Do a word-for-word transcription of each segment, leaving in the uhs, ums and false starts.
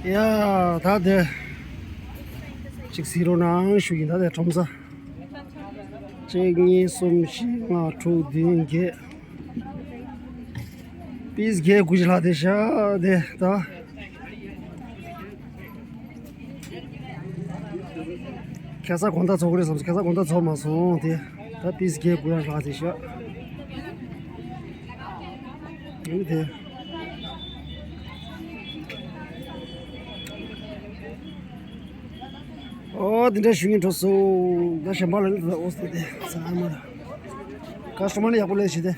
ཡ། ད་དེ་ཅིག་གཟིགས་རོགས་གནང་ཞུ་གི་ཡིན། ད་དེ་ཁྲོམ་ས་གཅིག་གཉིས་གསུམ་བཞི་ལྔ་དྲུག་བདུན་བརྒྱད། པིས་བརྒྱད་དགུ་ཅིག་ལྷག་དེ་ཤ་དེ་ད། ཁ་སང་དགོང་དག་ཚོགས་ཀྱི་རེད་བསམ། ཁ་སང་དགོང་དག་ཚོགས་མ་སོང་དེ། ད་པིས་བརྒྱད་དགུ་ཡང་ལྷག་དེ་ཤ། ཡིན་དེ། ཨོ་དེ་འདྲ་ཞུ་ཡིན་འགྲོ་སོང་། ད་གཞན་པ་ལ་ནི་ད་ཨོ་སྟེ་དེ་ཚང་མ་ལ་ཀ་སི་ཊོ་མར་ནི་ཡག་པོ་ལས་བྱེད་དེ།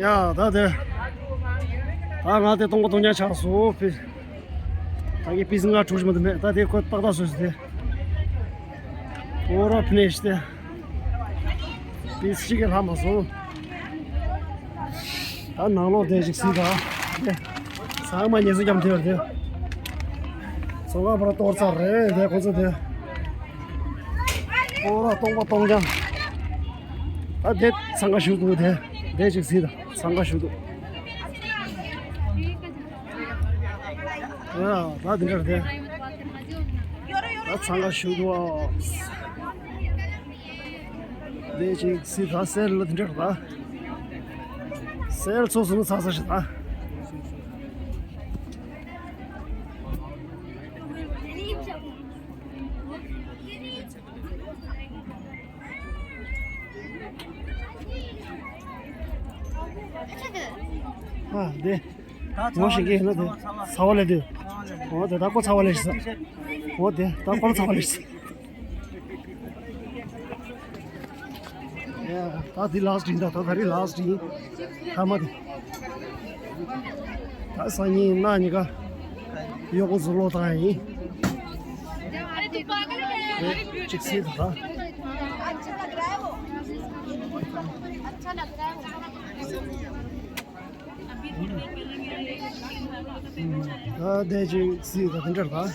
ཡ། ད་དེ། ད་ང་དེ་སྟོང་པ་སྟོང་རྐྱང་ཆགས་སོང་། ཕི། ད་གི་པིས་ལྔ་དྲུག་ཅིག་མ་གཏོགས་མེད། ད་དེ་ཁོ་ཏག་ཏག་བཟོས་སོང་དེ། ཨོ་ར་ཕི་ནི་ཤི་དེ། པིས་གཅིག་གི་ལྷག་མ་སོང་། ད་ནང་ལོགས་དེ་ཅིག་གཟིགས་དང་། དེ། ཚང་མ་ཉེས་སུ་བརྒྱབ་དེ་བར་དེ། ཚོང་ཁང་བར་གཏོར་ཚར་རེད་དེ་ཁོ་ཚོ་དེ། ཨོ་ར་སྟོང་པ་སྟོང་རྐྱང་། ད་དེ་འཚང་ཁ་ཤུགས་འདུག་དེ། དེ་ཅིག་གཟིགས་དང་། འཚང་ཁ་ཤུགས་འདུག་ཨ་ད་དེ་འདྲ་རེད་དེ། ད་འཚང་ཁ་ཤུགས་འདུག་ཨ། དེ་ཅིག་གཟིགས་དང་། སེལ་ལ་དེ་འདྲ་རེད་ད། སེལ་ཚོགས་སུ་ནི་ཚ་ཚ་ཞིག་ད། ཨ་དེ། ངོ་ཤེས་ཀྱི་ཡིན་ན་དེ། ཚ་བ་ལས་དེ། འོ་དེ་ད་ཁོ་ཚ་བ་ལས་ཤི་ས། འོ་དེ་ད་ཁོ་ཚ་བ་ལས་ཤི་ས། ཡ། ད་འདི་ལཱ་སི་ཊི་ཡིན་ད། ད་ད་རེས་ལཱ་སི་ཊི་ཡིན། ཐ་མ་དེ། ད་སང་ཉིན་གནངས་ཉིན་ཀ་གཡོག་པོ་ཚོ་ལོག་བཏང་ཡ་ཡིན། དེ་གཅིག་གཟིགས་དང་། ད་དེ་ཅིག་གཟིགས་དང་། དེ་འདྲ་དང་།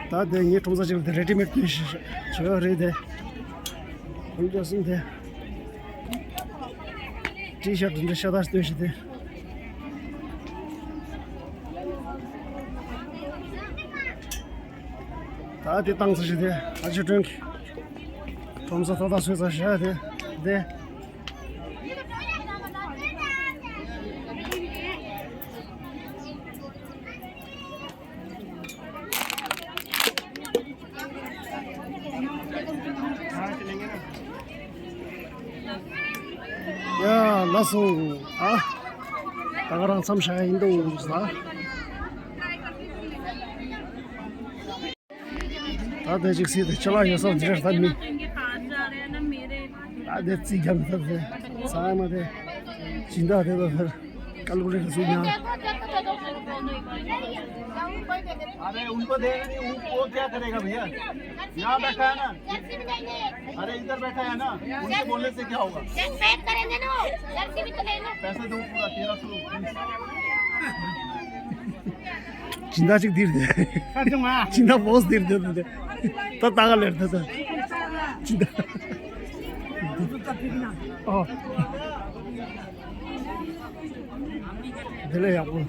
ད་དེ་ངའི་ཁྲོམ་ས་ཅིག་ལ་དེ་རེ་ཌི་མེཌ་སྟོན་ཞིག་བྱོས་རེད་དེ། ཁོང་ཚོ་གསུམ་དེ། ཊི་ཤར་ཊི་འདི་ཤ་སྟག་སྟོན་ཞིག་དེ། ད་དེ་བཏང་ཚར་ཞིག་དེ། ཨ་ཅོ་ཀྲུང་གི་ཁྲོམ་ས་ཏག་ཏག་བཟོས་ཚར་ཞིག་དེ། དེ། ཡ་ལགས་སོ། ཨ། ད་ག་རང་མཚམས་བཞག་ཡིན་འདུག་ཟ། ད་དེ་ཅིག་སྲིད་དེ་ཅ་ལག་ཡོད་ས་འདི་རེད་ད་མི། ད་དེ་རྩིས་རྒྱག་མི་ཐུབ་དེ། ཚང་མ་དེ། སྦྱིན་བདག་དེ་ད་ཕར་ཀལ་ཀུ་ལེ་ཊར་བཟོས་ཉར། अरे उनको देना नहीं, वो, वो क्या करेगा भैया? यहाँ बैठा है ना। अरे इधर बैठा है ना, उनके बोलने से क्या होगा? जब पैक करेंगे ना, जर्सी भी तो ले लो। पैसे दो पूरा तेरह सौ। སྦྱིན་བདག་ཅིག་འདིར་དེ། སྦྱིན་བདག་བོས་འདིར་དེ་དེ། ད་ད་ག་ལེར་དེ་དེ། སྦྱིན་བདག་ཨོ། དེ་ལས་ཡག་པོ།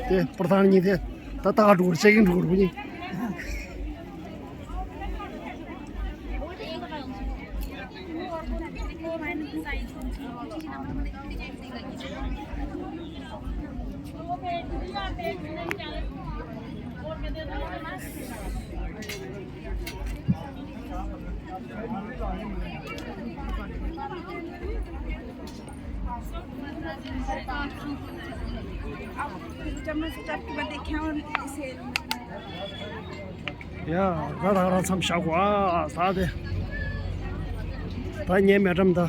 དེ་པར་ཐང་གཉིས་དེ་ད་ལྟ་འགྲོ་གི་ཅེག་ཨིན་འགྲོ་གི་རེད་གཉིས། चम्मच से चटके बाद देखे और इसे ཡ། ད་ད་རང་མཚམས་བཞག་གོ་ཨ་ད་དེ། ད་ངའི་མེ་ཌམ་ད།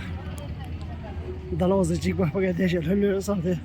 ད་ལོ་ཟི་གཅིག་པ་ཕ་གི་དེ་ཞེ་ལྷོད་ལྷོད་བསམ་སྟེ།